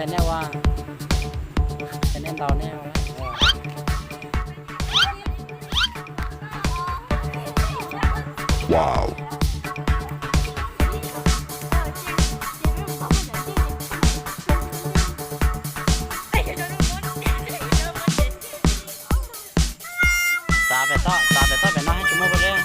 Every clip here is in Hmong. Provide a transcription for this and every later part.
Nej ua, nej ntaus nej. Wow. Txav pem toj, txav pem toj pem no thiab tsis muaj pob zeb.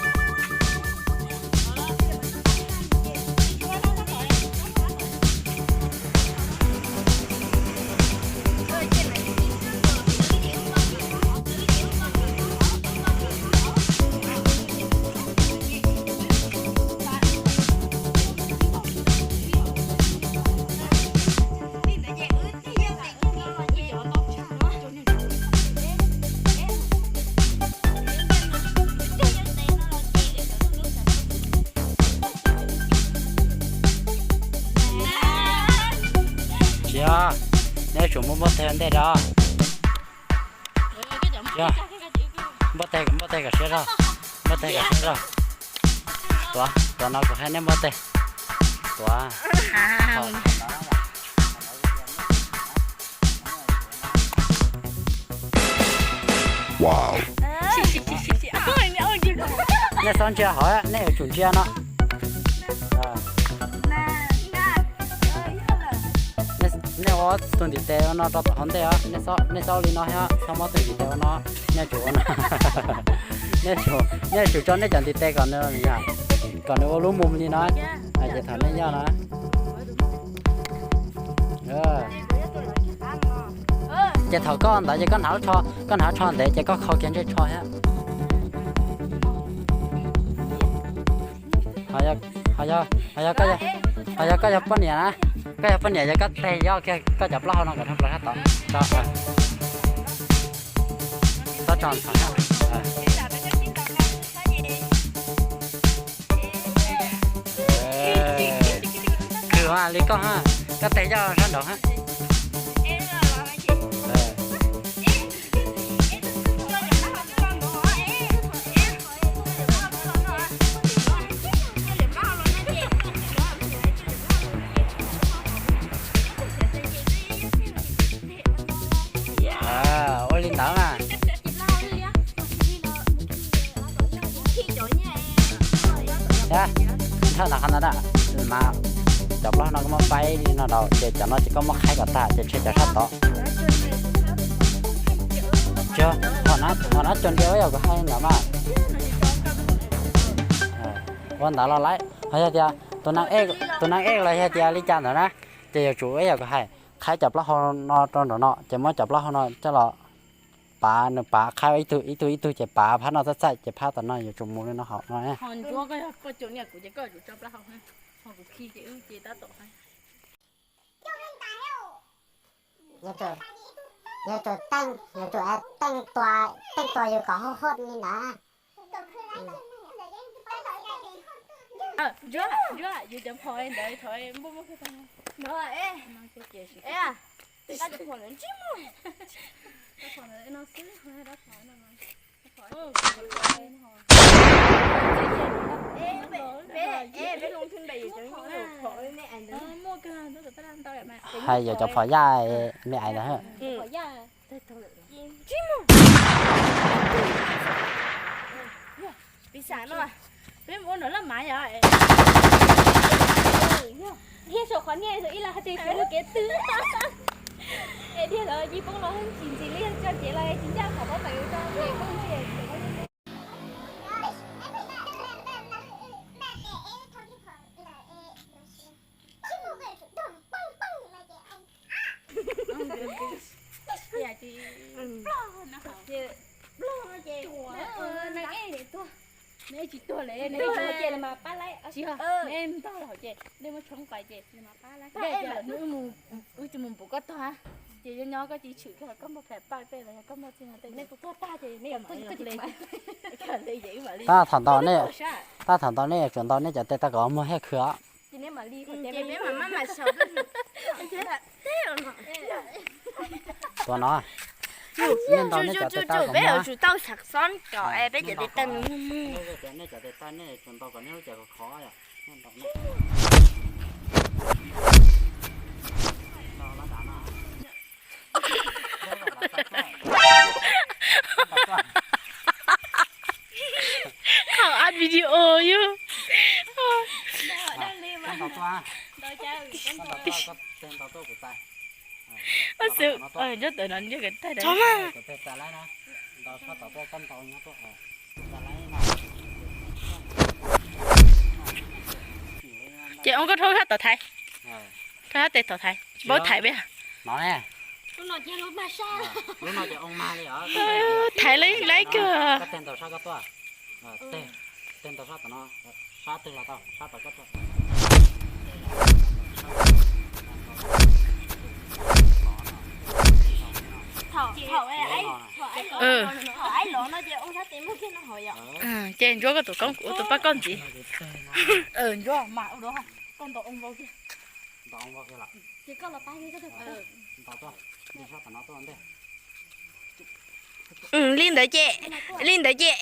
Tsis yog, nej yuav tsum muab npua teg ua ntej rau. Tsis yog, npua teg, npua teg kom siab zog, npua teg kom siab zog. Tuav, tuav no kuv hais nej npua teg. Tuav. Wow. Nej txhob ntsia hauv, nej yuav tsum ntsia no. Nej ua tus ntiv tes ua no rau tom hauv ntej os, nej txhob ua li no thiab, txhob muab tus ntiv tes ua no, nej tsum ua no. Nej tsum, nej tsum tso nej cov ntiv tes kom nws, kom nws ua lub mus li no, ces thaum nej yoj no. Ces thaum koj ntawd ces koj hnav, koj hnav tsho ntev ces koj kho kiag ntsej tsho thiab. Ho yog, ho yog koj yog poj niam na, koj yog poj niam yog koj teg yoj kiag koj cov plaub hau no kom dhau plaws sab tod. Tso, tso ntxhov. Khwv li koj ha, koj teg yoj sab nraud ha. Ua li ntawd na. Thawj ntawd qhov ntawd na, mas cov plaub hau no koj muab faib li no rau ces cov no ces koj muab qhaib kom tag ces tshem cov sab tod. Tsis, hom nab cuag ntia ib yam kuv hais ntawd mas. Ua ntawd los lawm, ho yog tias tus neeg ej los yog tias li cas ntawd na, ces yuav tsum ib yam kuv hais, qhaib cov plaub hau no rau nraum no ces muab cov plaub hau no coj los pav, nws pav qhaib ib tug ib tug ib tug ces pav phab no txaij txaij ces phab tom no yuav tsum mus li no hauv no. Yog tus teej, yog tus teej tua, teej tua yus kom hauj hauj li ntawd. Hais yuav cov phom yaj me ais ntawd. Piv xam no, peb mus ua nram laj mav yom. Dhia saum qhov niag ib lo hais tias kuv mus kev twg. Es dhia lawv ci poob los tsis ntxim li coj cev los tsis ncaj qhov pob tawm rau ces poob ntsia. Neb tsis tuag li, neb tsis tuag ces mas pab laib, tsis, neb ntog los ces neb muab tshoob pais ces, wb tsis mus pum koj tog, ces nyob nyob koj cia tshwm kiag koj npog phem paj pej los yog koj npog txij no tej, neb tuag tag ces neb yuav tuag le. Tab thaum ntawd nej, tab thaum ntawd nej yuav tsum ntaus nej cov tes tau kom muag thiaj khwv os. Ces peb mam maj mam xyaum. Tuav no. Nej ntaus nej cov tes tau kom muag. Peb yuav tsum tau xav xob kom peb cov tes tau muag muag. Nej cov tes tau nej yuav tsum ntaus kom nej lub cas khov khov yom. Nej ntaus no. Qhov ab video yog. Nyob tawm no nyob ka tag. Ces ua koj rhaub sab tom thaiv. Rhaub sab tes tom thaiv, tsis paub thaiv peb. No ne. Lub no ces oo mag li os. Thaiv lawv ib laiv kawg. Koj teg ntaus sab koj tuaj. Teg, teg ntaus sab tom no. Sab twg los tau, sab tom koj tuaj. Thaum, thaum, thaum aib los no ces ua sab tes muag kiag no hauv yom. Ces Ntsuab koj tus koob kuv ua tus pab koj ntxiv. Ntsuab mas ua dua koj ntaus oo vau kiag. Ces koj los pab kiag koj tus. Li ntawd ces, li ntawd ces,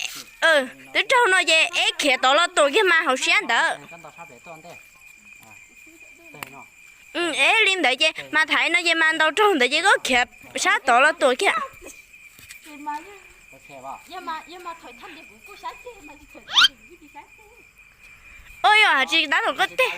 twb raug no ces eb khiav tod los tuam kiag mas hauv siab ntawd. Eb li ntawd ces mas thaiv no ces mas ntaus raug ntawd ces koj khiav sab tod los tuam kiag. Ua yog hais tsis tab tom koj teg.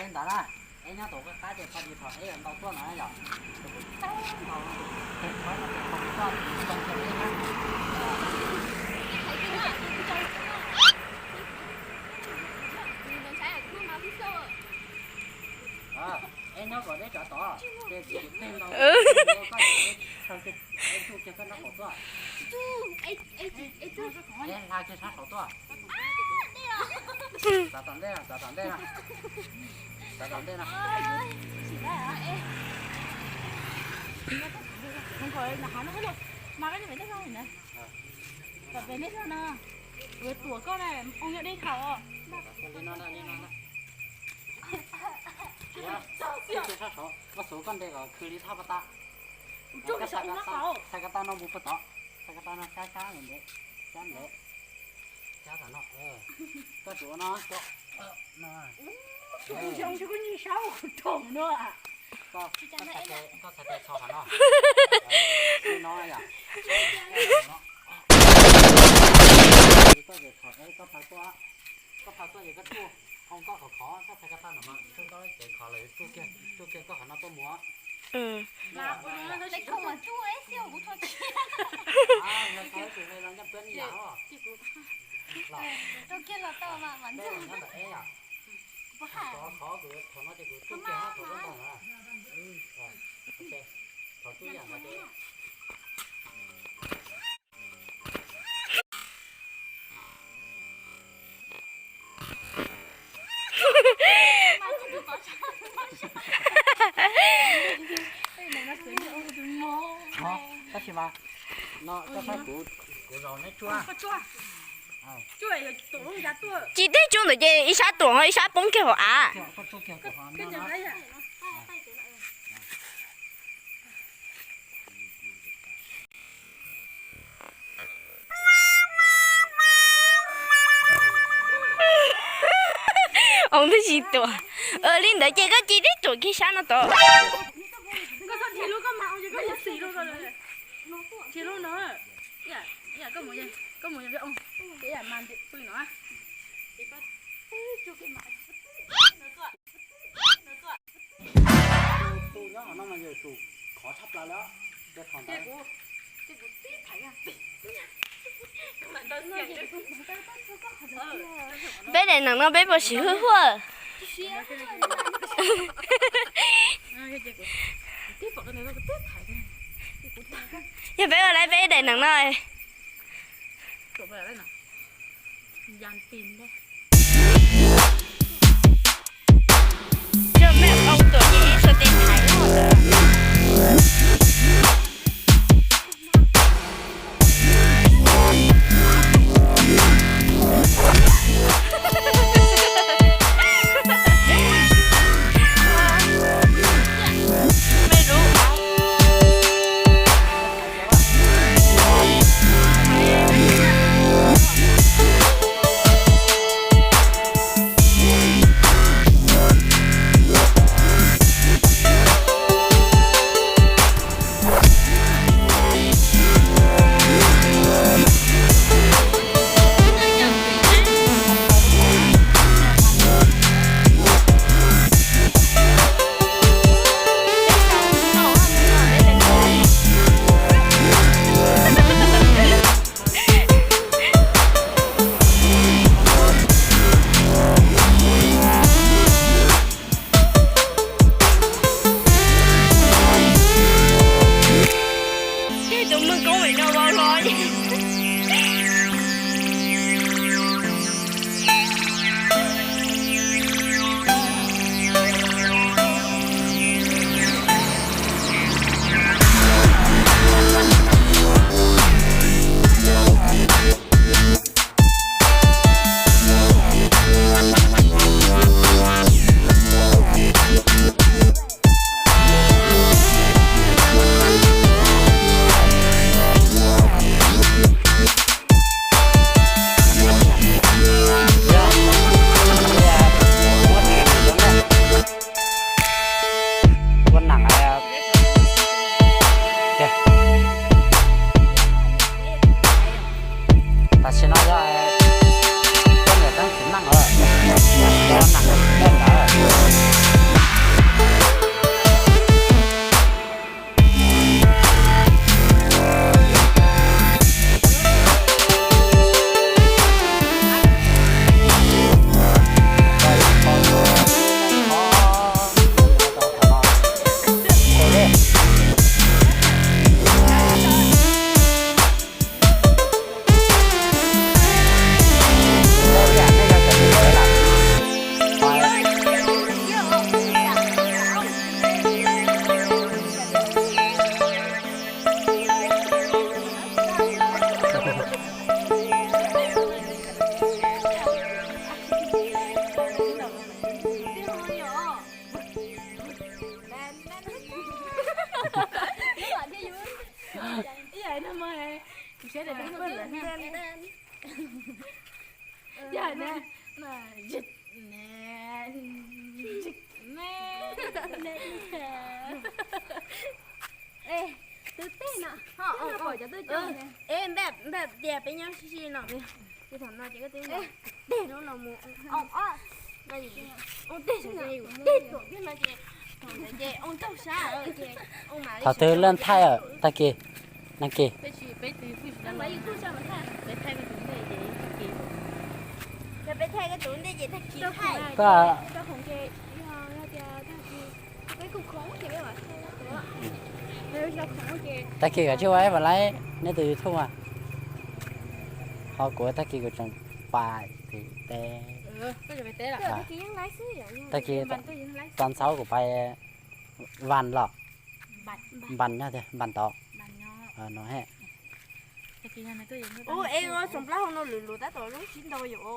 Koj xuv koj nte kom khwv li thaj paj tab. Txhais ko taw no mus puag tod, txhais ko taw no sab sab ntev, sab ntev, sab tom no. Koj tsuav no, koj txhais tes txhos qhov no. Koj phav tuaj, koj phav tuaj ces koj tsuj, hoo koj khov khov, koj txhais ko taw no mas tsuj koj cev khov lawm tsuj kiag, tsuj kiag koj qhov no tuaj mus. Tab sis mas no koj saib kuv, kuv zaum neb tsuag. Ci teb tsuag ntawd ces ib sab tuam ib sab poob kiag hauv av. Os, twb tsis tuam. Li ntawd ces koj ci tib tuam kiag sab no tod. Tus nyob hauv no mas yog tus khov tshaj plaws li. Peb daim neem no peb puas siv hwj huaj? Yog peb ua lawm peb daim neem no. Sim no yog poj niam tseem tsis meej os, nag hais tsis meej lawm. Twb teg no, pom cov twb cog. Es npaj tias peb nyob sib sib no, ces thaum no ces koj twb teg lub no mus. Teg tuam kiag no ces, thaum ntawd ces ua ntaug sab ces, thaum twg leej thaij tag kis, nag kis. Peb thaij koj tus ntej ces tag kis thaij. Koj tag kis kav tsij ua ib vas laib neb tus YouTube a. Ho kuv tag kis kuv tseem pais tim teb. Tag kis txaus ntxhab kuv pais Npas los, Npas nyob tiag, Npas tod no he. Ub, es ua xoom plab hauv no lwm lus tab tom zoo sib ntaus yom. Ho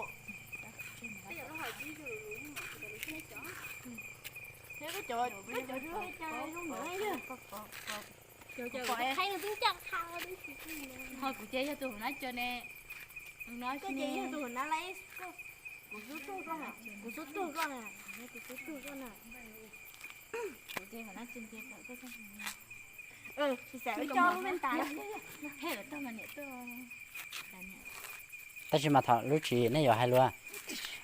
kuv ces yog tus hauv nab co ne. Koj ces yog tus hauv nab laij, kuv xub tuag koj na, kuv xub tuag koj na, kuv xub tuag koj na. Kuv ces hauv nab co. Tsis xav ua coj lub me ntais. Tab sis mas thaum lub tswv yim nej yuav hais lus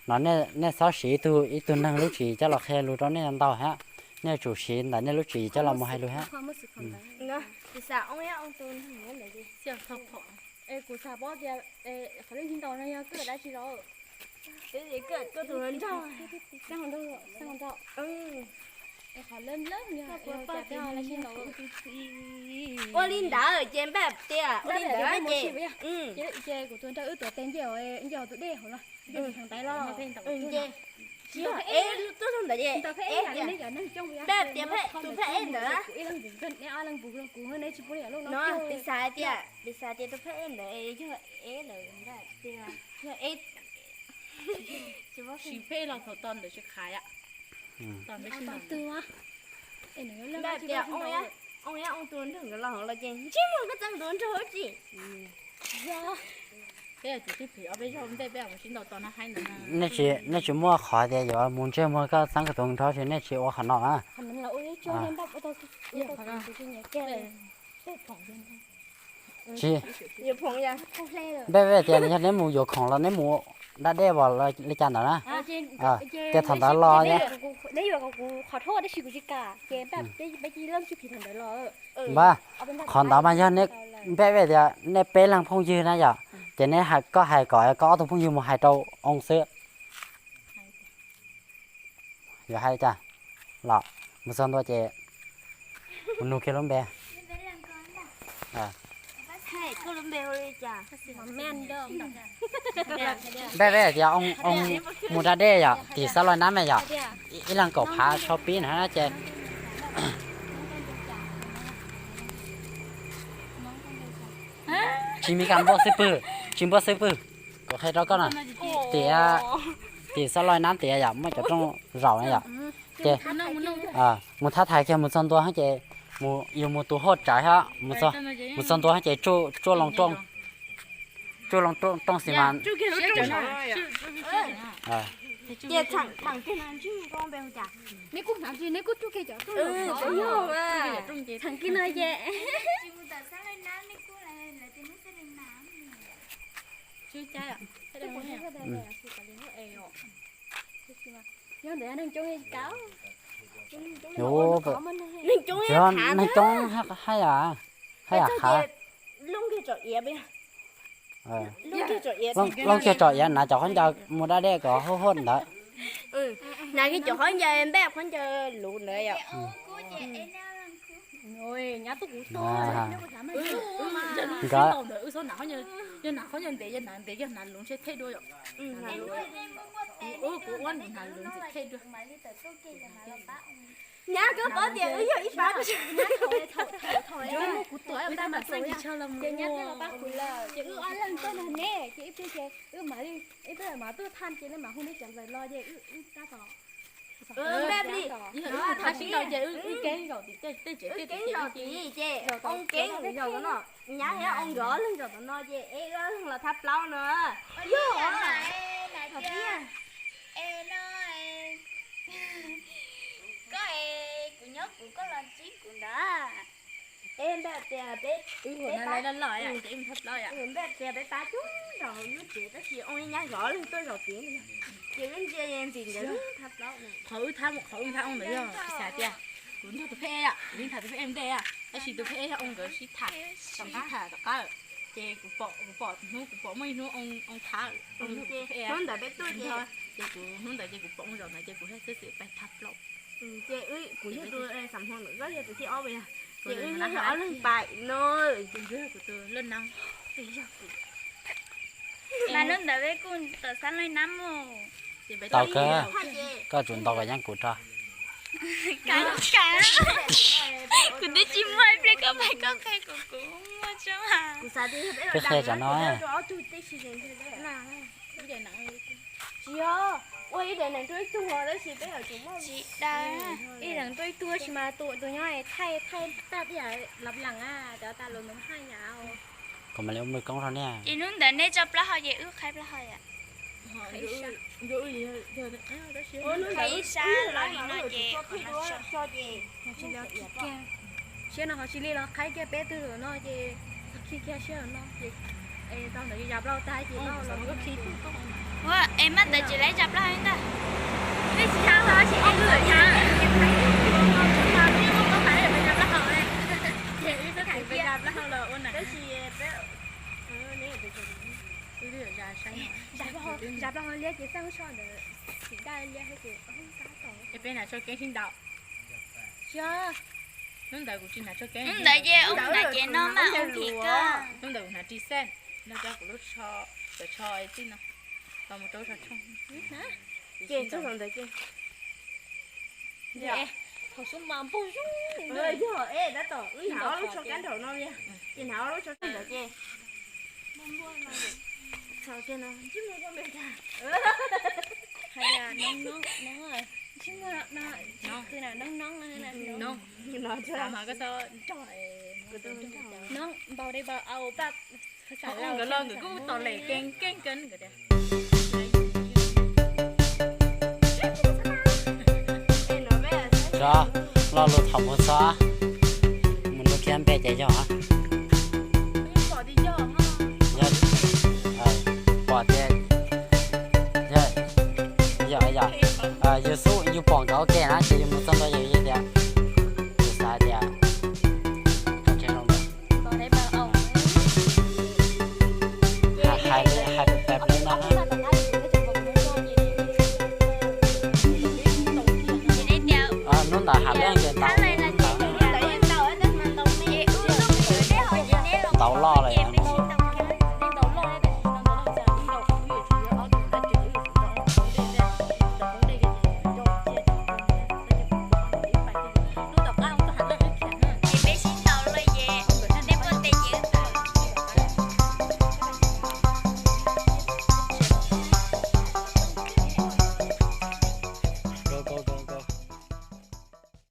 no, nej txhob siv ib tug ib tug neeg lub tswv yim coj los qhia lus rau nej ntau hab. Nej yuav tsum siv ntawm nej lub tswv yim coj los mus hais lus hab. Kuv xav paub tias qhov lub sib ntaus no yog koj dab tsi los. Koj tus hluas nraug, qhov lawm lawm yog ua li ntawd ces npaj tias ua li ntawd ces, ces kuv tus hluas nraug wb tuav tes nce, nce tus dej hauv los, nce tsis yog es tuaj txog ntawd ces, npaj tias tus phab eb ntawd, no, piv xav tias, piv xav tias tus phab eb ntawd yog eb ntawd, yog eb, tsis phab eb los thaum to ntawd tsis qhaiv. Npaj tias ua tus nraug nkawd los hauv los ces ntsej muag koj txeeb tus nraug tsi. Nej tsis muaj qhov tias yuav mus ntsej muag koj txeeb koj tus nraug tsi, nej tsis ua qhov no. Tsis, npaj tias yog neb mus yuav khoom los neb mus da dej los li cas ntawd na, ces thaum ntawd los, npaj, qhov ntawd mas yog neb, npaj tias nej peb leeg phooj ywg na yom, ces neb, koj hais kom koj ob tug phooj ywg mus hais rau oo xwb. Yuav hais li cas los mus txog ntua ces mus nug kiag lub npe. Npaj, npaj tias oo mus da dej yom, tim Xab Loj Nab me yom, ib leeg kaum phav tshaj pib na ces tsis mi kas npauj xwb pwg, tsis npauj xwb pwg. Kuv qhia rau koj na, tias, tim Xab Loj Nab tias yom muaj cov rooj zaum na yom, ces mus thab thaiv kiag mus txog ntua ces yus mus tus hauj tsawv hab, mus txog ntua ces tsuj loo rooj, tsuj loo rooj xi mas. Neb kuj hnav, neb kuj tsuj kiag cov rooj, tseem kiag no ces. Tsis mus tom Xab Loj Nab, neb kuj, lawv tias neb Xab Loj Nab. Neeg coob, haj yam, haj yam qhav. Looj kiag tsom iav na, cov khaub ncaws mus da dej kom hauj hauj ntawd. Hnav kiag cov khaub ncaws npaj khaub ncaws luv ntawd yom. Nkawd, nyab koj paub tias wb yog ib pab. Ces nyab thiaj los pab kuv lawm, ces wb ob leeg tuaj nrog neb, ces ib pliag ces wb mam li, ib pliag mam tuaj thaj ces nej mam hu nej cov ntxawm los ces wb tab tom Wb thaj sib nraus ces wb keeb zaum tim tej tsev, wb keeb zaum tim ces oo keeb zaum no, nyab thiab oo nkawd ob leeg zaum tom no ces wb ob leeg los thab plaub no. Yog, koj es kuv nyob kuv, koj los ntsib kuv ntawd. Es npaj tias peb, peb pab, npaj tias peb pab coob nraug lub tsev tab sis oo ib nyab zov leej tuaj zaum tid, ces wb ntsia ntxim nkawd thab plaub. Qhov wb thab, qhov wb thab oo ntawd yog xav tias kuv nrog tus pheb eb, kuv yeej tham tus pheb eb ntej, tab sis tus pheb eb yog oo nkawd sib tham, sib tham tom qab, ces kuv pom, kuv pom hnub, kuv pom muaj ib hnub oo thab, hnub ntawd peb tuaj ces, ces kuv hnub ntawd ces kuv pom oo zaum ntawd ces kuv thiaj xwb xwm pais thab plaub. Ces kuv yog tus xam hmo ntawm koj yog tus thib ob, ces wb yog ob leeg pais no. Mas hnub ntawd peb kuj tawm xab laij nab mus. Tau kawg, koj tsum ntaus kom yeej kuv rau. Kuv twb tsis muaj ib pliag koj pais koj qhia kuv, kuv muaj tso. Peb qhia tsam no. Tsis yog, ua ib daim nees rau ib tug tab sis peb yuav tsum muaj, tsis dag, ib daim rau ib tug tab sis mas tus, tus nyob thaij, thaij tag tias lab lees cov tas lus ntawd haj yam. Kuv mam li ua mws koob rau nej. Ces hnub ntawd nej tso plaub hau ces wb qhaib plaub hau yom. Qhaib ib sab los li no ces siab no ho tsis li los qhaib kiag peb tug no ces khi kiag siab no ces tau ntawd zas plaub tag ces ua es maj ntawd tsis laiv zas plaub hau ntag. Peb tsis zas plaub hau, zas plaub hau los ua na. Zas plaub hau liab ces xaj so ntawd, tsis daj liab ces es peb hnav tsho keeb sib ntaus. Hnub ntawd kuv tsis hnav tsho keeb, hnub ntawd ces ub ntawd ces no mas ub phim kawg. Hnub ntawd kuv hnav ris xej, no cov kuv lub tsho, cov tsho txij no los mus rau tsho tsho. Ces txog ntawd ces thaum xub mas npog zoo. Yog, es tab tom wb hnav ob lub tsho kab nraum no li, ces hnav ob lub tsho kab ntawd ces txhaum kiag no ntsib mus ua me tag. Hais tias noob noob, ntsib mus no, khwv na noob noob, noob, koj txhob nrog, noob npau dej npau au paj. Nkawd los nkawd kuj tos lem keeb keeb kawg nkawd tias. Tso, lo lus thaum mus txog, mus nrog thiab npe ces yog, yog, pom tias, yog, yog, yus xub yus pom nkawd